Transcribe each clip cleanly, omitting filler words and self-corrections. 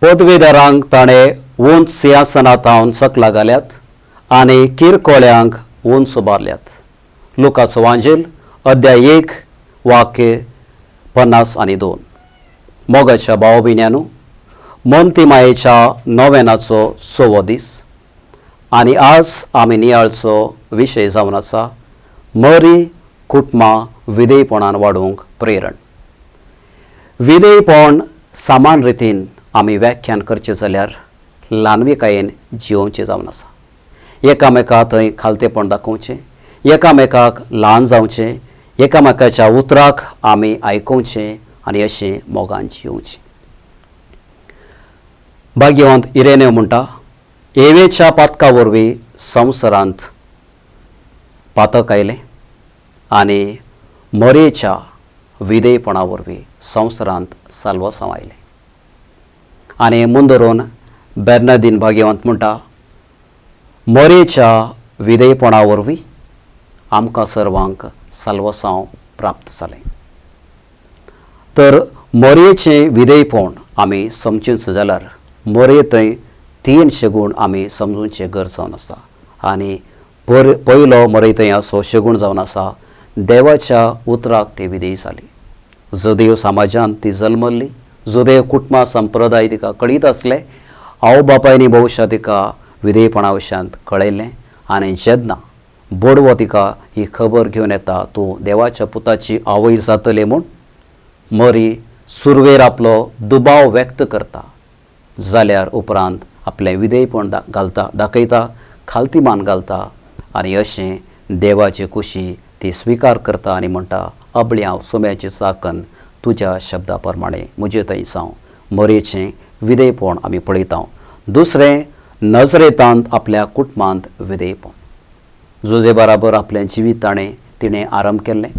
पदवीधरांक ताणें उंच सिंहासना थावन सकला घाल्यात आनी किरकोळ्यांक उंच उबारल्यात. लुकाचो वांजेल अध्याय 1 वाक्य 52. मोगाच्या भाव भयण्यानू, मोंती मायेच्या नोवेनाचो सवो दीस आनी आज आमी नियाळचो विशय जावन आसा मरी कुटुंबां विधेयपणान वाडोवंक प्रेरण. विधेयपण सामान रितीन आमी व्याख्यान करचें जाल्यार ल्हानविकायेन जियोवचें जावन आसा. एकामेका थंय खालतेपण दाखोवचें, एकामेकाक ल्हान जावचें, एकामेकाच्या उतराक आमी आयकोवचें आनी अशें मोगान जियोवचें. भाग्यवंत इरेनेव म्हणटा, एवेच्या पातका वरवीं संवसारांत पातक आयलें आनी मरेच्या विधेयपणा वरवीं संवसारांत साल्वासांव आयलें. आनी मुंदरून बेर्नादीन भाग्यवंत म्हणटा, मरेच्या विधेयपणा वरवीं आमकां सर्वांक साल्वासांव प्राप्त जालें. तर मरेचें विधेयपण आमी समजूंच जाल्यार मरे थंय 3 शेगूण आमी समजूचे गरज जावन आसा. आनी पयलो मरे थंय असो शेगूण जावन आसा, देवाच्या उतराक ती विधेय जाली. जुदेव समाजांत ती जल्मल्ली, जुदेव कुटुंबा संप्रदाय तिका कळीत आसले, आवय बापायनी भोवशा तिका विधेयपणा विशयांत कळयलें. आनी जेन्ना बोडवो तिका ही खबर घेवन येता, तूं देवाच्या पुताची आवय जातली म्हूण, मरी सुरवेर आपलो दुबाव व्यक्त करता जाल्यार उपरांत आपलें विधेयपण घालता, दाखयता, खालती मान घालता आनी अशें देवाचे कुशी ती स्विकार करता आनी म्हणटा, अबळी हांव सुम्याची चाकन तुज्या शब्दा प्रमाणे म्हजे थंय जावं. मरेचें विधेयपण आमी पळयता. दुसरें, नजरेतांत आपल्या कुटुंबांत विधेयपण. जुजे बराबर आपलें जिवीत ताणें तिणें आरंभ केल्लें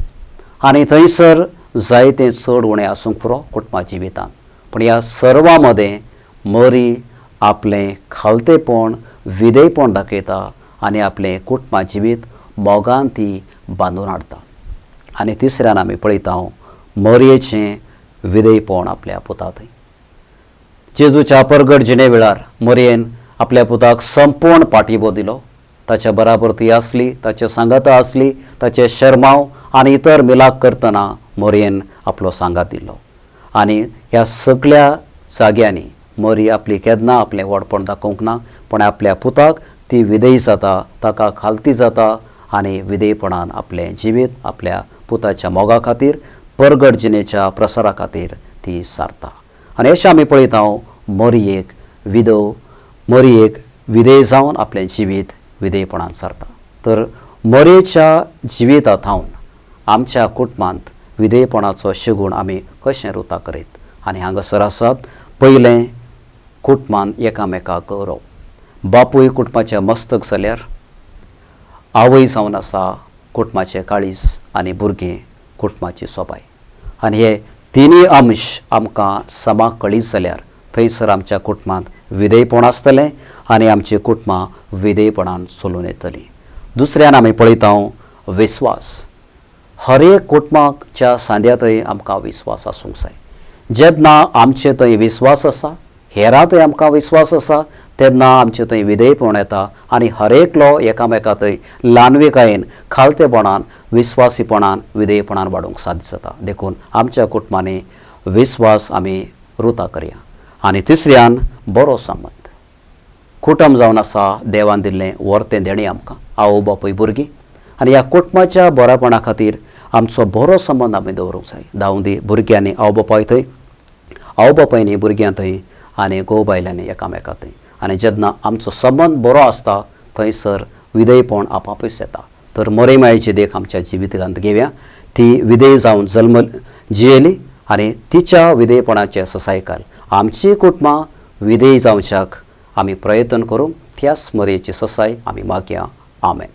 आनी थंयसर जायतें चड उणें आसूंक पुरो कुटुंबा जिवितांत, पूण ह्या सर्वां मदें मरी आपलें खालतेपण विधेयपण दाखयता आनी आपलें कुटुंबा जिवीत मोगान ती बांदून हाडटा. आनी तिसऱ्यान आमी पळयता मरयेचें विधेयपण आपल्या पुता थंय. जेजूच्या परगट जिणे वेळार मरयेन आपल्या पुताक संपूर्ण पाठिंबो दिलो. ताच्या बराबर ती आसली, ताचे सांगाता आसली, ताचे शर्माव आनी इतर मिलाक करतना मरयेन आपलो सांगात दिलो. आनी ह्या सगळ्या जाग्यांनी मरी आपली केन्ना आपलें व्हडपण दाखोवंक ना, पूण आपल्या पुताक ती विधेय जाता, ताका खालती जाता आनी विधेयपणान आपलें जिवीत आपल्या पुताच्या मोगा खातीर, परगट जिणेच्या प्रसारा खातीर ती सारता. आनी अशें आमी पळयता मरी एक विधव, मरी एक विधेय जावन आपलें जिवीत विधेयपणान सारता. तर मरेच्या जिविता थावन आमच्या कुटुंबांत विधेयपणाचो शेगूण आमी कशें रुता करीत. आनी हांगासर आसात पयलें, कुटुंबान एकामेकाक गौरव. बापूय कुटुंबाचें मस्तक जाल्यार आवय जावन आसा कुटुंबाचें काळीज आनी भुरगीं कुटुंबाची सोबाय. आनी हे तिनूय अंश आमकां समा कळीत जाल्यार थंयसर आमच्या कुटुंबांत विधेयपण आसतलें आनी आमची कुटुंबां विधेयपणान चलून येतलीं. दुसऱ्यान आमी पळयता विस्वास. हर एक कुटुंबाच्या सांद्यांतय आमकां विस्वास आसूंक जाय. जेन्ना आमचे थंय विस्वास आसा, हेरां थंय आमकां विस्वास आसा, तेन्ना आमचे थंय विधेयपण येता आनी हर एकलो एकामेका थंय ल्हानविकायेन, खालतेपणान, विस्वासीपणान, विधेयपणान वाडोवंक साध्य जाता. देखून आमच्या कुटुंबांनी विस्वास आमी रुता करया. आनी तिसऱ्यान बरो संबंद. कुटुंब जावन आसा देवान दिल्लें वर्तें देणें आमकां, आवय बापूय भुरगीं. आनी ह्या कुटुंबाच्या बरेपणा खातीर आमचो बरो संबंद आमी दवरूंक जाय. दावंदी भुरग्यांनी आवय बापाय थंय, आवय बापायनी भुरग्यां थंय आनी घोव बायलांनी एकामेका थंय. आनी जेन्ना आमचो संबंद बरो आसता थंयसर विधेयपण आपापच येता. तर मरे मायेची देख आमच्या जिवितांत घेवया. ती विधेय जावन जल्म जियेली आनी तिच्या विधेयपणाचे ससायकाल आमची कुटुंबां विधेय जावच्याक आमी प्रयत्न करूंक त्याच मरेची ससाय आमी मागया. आमेन.